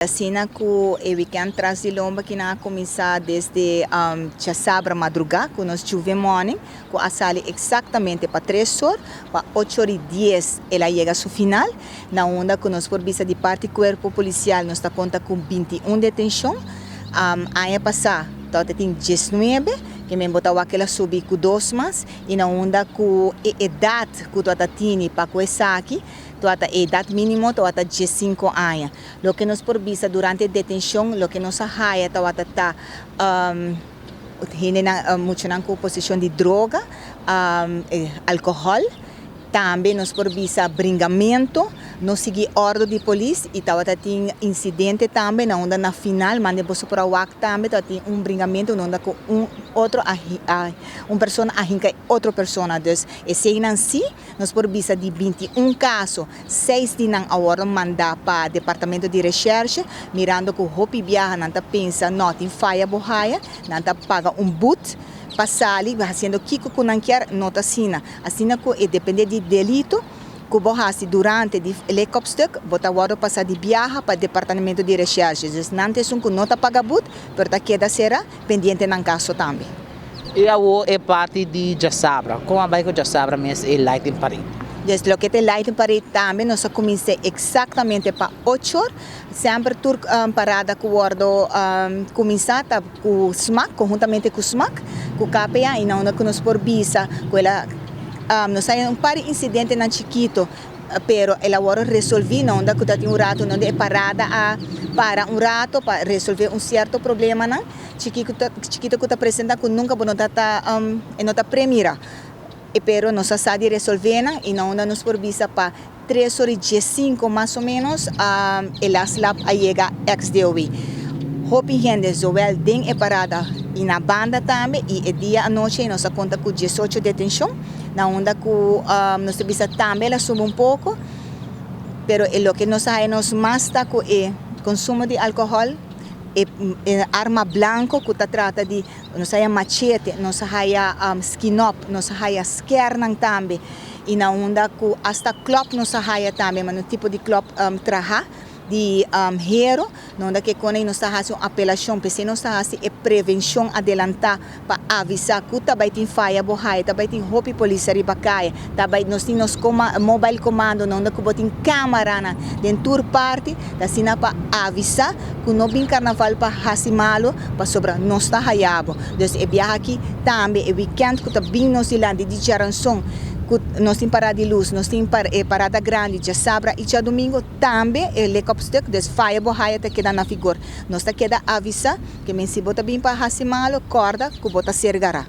Asina ku e weekend tras di lomba ku nan a kuminsá desde djasabra madrugá ku nos Juve Morning ku a sali eksaktamente pa 3 or, pa 8:10 el a yega su final, na unda ku nos por bisa di parti kuerpo polisial nos ta konta ku 21 detenshon. Aña pasá tabatin 19, ke men bo ta wak el a subi ku dos mas, i na unda ku e edat ku tabatin pa ku esaki tabata edat mínimo tabata 15 aña. Loke nos por bisa durante detenshon, loke nos a haya tabata ta hendenan, muchanan ku poseshon di droga, alkohòl, tambe nos por bisa bringamentu, no sigui òrdu di polis i tabatin insidente tambe na unda na final mande boso por a wak tambe tabatin un bringamentu na unda ku un otro a un persona a hinka otro persona. Dus eseinan sí nos por bisa di 21 kaso, seis di nan a wòrdu mandá pa departamento di recherche, mirando ku hopi biaha nan ta pensa no tin faya bo haya, nan ta paga un but pa sali hasiendo kiko ku nan kier. No ta asina. Asina ku e depende di delito ku bo hasi durante di lik-opstuk, bo ta wòrdu pasá di biaha pa departamento di recherche. Dus nan ta esun ku no ta paga but, pero ta keda sera pendiente nan kaso tambe. I awor e parti di djasabra. Kon a bai ku djasabra mes e lighting parade? Dus loke ta lighting parade tambe nos a kuminsá eksaktamente pa 8 or. Semper tur parada ku wòrdu kuminsá ta ku SMAC, konhuntamente ku SMAC, ku KPA, i na unda ku nos por bisa ku el a nos a un par di insidentenan chikitu, pero el a wòrdu resolví na unda ku tabatin un ratu donde e parada a para un ratu pa resolvé un sierto problemanan chikitu chikitu ku ta presentá ku nunka bo no ta e no ta premirá. Pero nos a sa di resolvé nan i na unda nos por bisa pa 3:15 mas o ménos e last lap a yega ex-DOW. Hopi hende zowel den e parada i na banda tambe, i e dia anochi nos a konta ku 18 detenshon, na unda ku nos ta bisa tambe el a subi un poko, pero e loke nos a haya nos mas ta ku e konsumo di alkohòl, e arma blanko ku ta trata di nos haya machete, nos haya skinop, nos haya skernan tambe, i na unda ku hasta klòp nos haya tambe, ma un tipo di klòp traha di hero, na unda ku kon nos ta hasi un apelashon, p'esei nos ta hasi e prevenshon adelantá pa avisá ku ta bai tin faya bo haya, ta bai tin hopi polis riba kaya, ta bai nos tin nos mobile commando na unda ku bo tin kámaranan den tur parti, ta asina pa avisá ku no bin karnaval pa hasi malu, pasobra nos ta haya bo. Dus e biaha aki tambe e weekend ku ta bin nos dilanti di djaranson, ku nos tin parada di lus, nos tin parada grandi djasabra i djadumingu, tambe e lik-opstuk, dus faya bo haya ta keda na vigor. Nos ta keda avisá ke men si bo ta bin pa hasi malu, kòrda ku bo ta ser gará.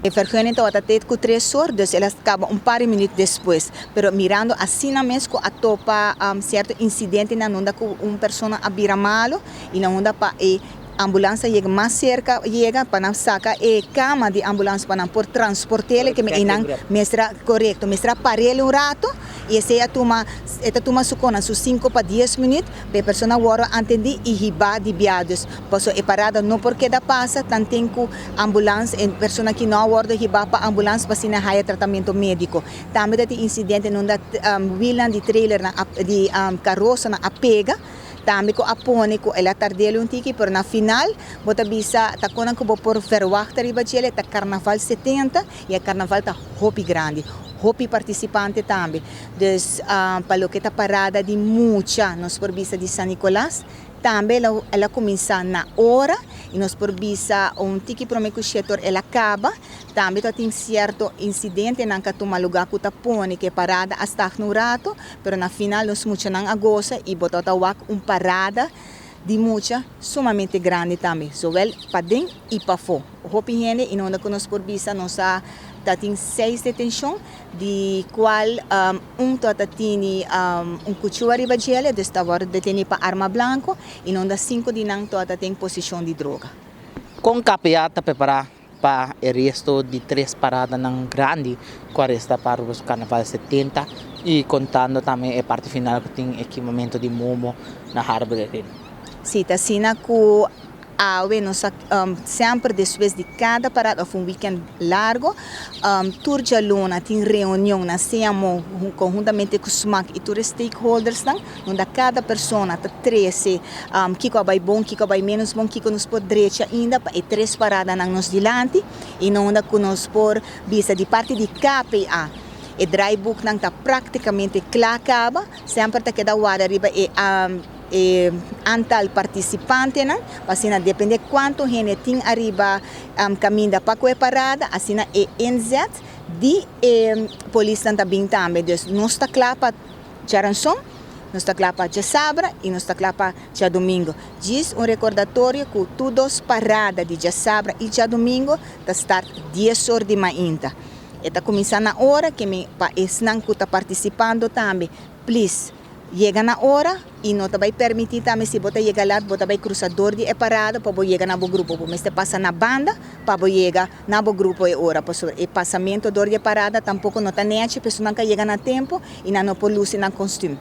E vergunning tabata te ku 3 or, dus el a kaba un par di minüt despues. Pero mirando asina mes ku a topa sierto insidentenan unda ku un persona a bira malu i na unda pa e ambulans yega mas serka yega pa nan saka e kama di ambulans pa nan por transport'é ke einan mester a korekto, mester a par'é un ratu i esei a tuma e ta tuma su kona su 5 pa 10 minüt pa e persona wòrdu atendí i hibá di bia. Dus pasobra e parada no por keda pasa tanten ku ambulans e persona ku no a wòrdu hibá pa ambulans pa asina haya tratamentu médiko. Tambe tatin insidente unda wielnan di trailernan di karosanan a pega, tambe ku a pone ku el a tard'é un tiki, pero na final bo ta bisa ta konan ku bo por verwacht riba djele ta karnaval 70 i e karnaval ta hopi grandi, hopi partisipante tambe. Dus pa loke ta parada di mucha nos por bisa di San Nicolas, tambe el a kuminsá na ora i nos por bisa un tiki promé ku 7 or el a kaba. Tambe tatin sierto insidentenan ku a tuma lugá ku ta pone ku e parada a stagna un ratu, pero na final nos muchanan a gosa i bo tabata wak un parada di mucha sumamente grandi tambe, zowel paden i pafó. Hopi hende i na unda ku nos por bisa nos a tatin seis detenshon, di kual un tabata tini un kuchú ariba djele, dus ta wòrdu detení pa arma blanko, i na unda sinku di nan tabata den posishon di droga. Kon KPA ta prepará pa e resto di tres paradanan grandi ku a resta pa Aruba su Karnaval 70 i kontando tambe e parti final ku tin e kimamentu di Momo na Harbor Arena? Sí, ta asina ku. Awe nos a semper despues di kada parada òf un wikènt largu, tur djaluna tin reunion na CMO konhuntamente ku smak i tur e stakeholdersnan, unda kada persona ta trese kiko a bai bon, kiko a bai ménos bon, kiko nos por drecha ainda pa e tres paradanan nos dilanti i na unda ku nos por bisa di parti di KPA e draaiboeknan ta práktikamente kla kaba, semper ta keda warda riba e e antal partisipantenan, pa asina depende kuantu hende tin ariba kaminda pa ku e parada, asina e inzet di e polisnan ta bin tambe. Dus nos ta kla pa djaranson, nos ta kla pa djasabra i nos ta kla pa djadumingu. Djis un rekordatorio ku tur dos parada di djasabra i djadumingu ta start 10 or di mainta. E ta kuminsá na ora ke mi pa esnan ku ta partisipando tambe, please yega na ora i no ta bai permití tambe si bo ta yega lat bo ta bai krusa dor di e parada pa bo yega na bo grupo. Bo mester pasa na banda pa bo yega na bo grupo e ora pasobra e pasamentu dor di e parada tampoko no ta nechi, personan ka yega na tempu i nan no por lusi nan kostüm.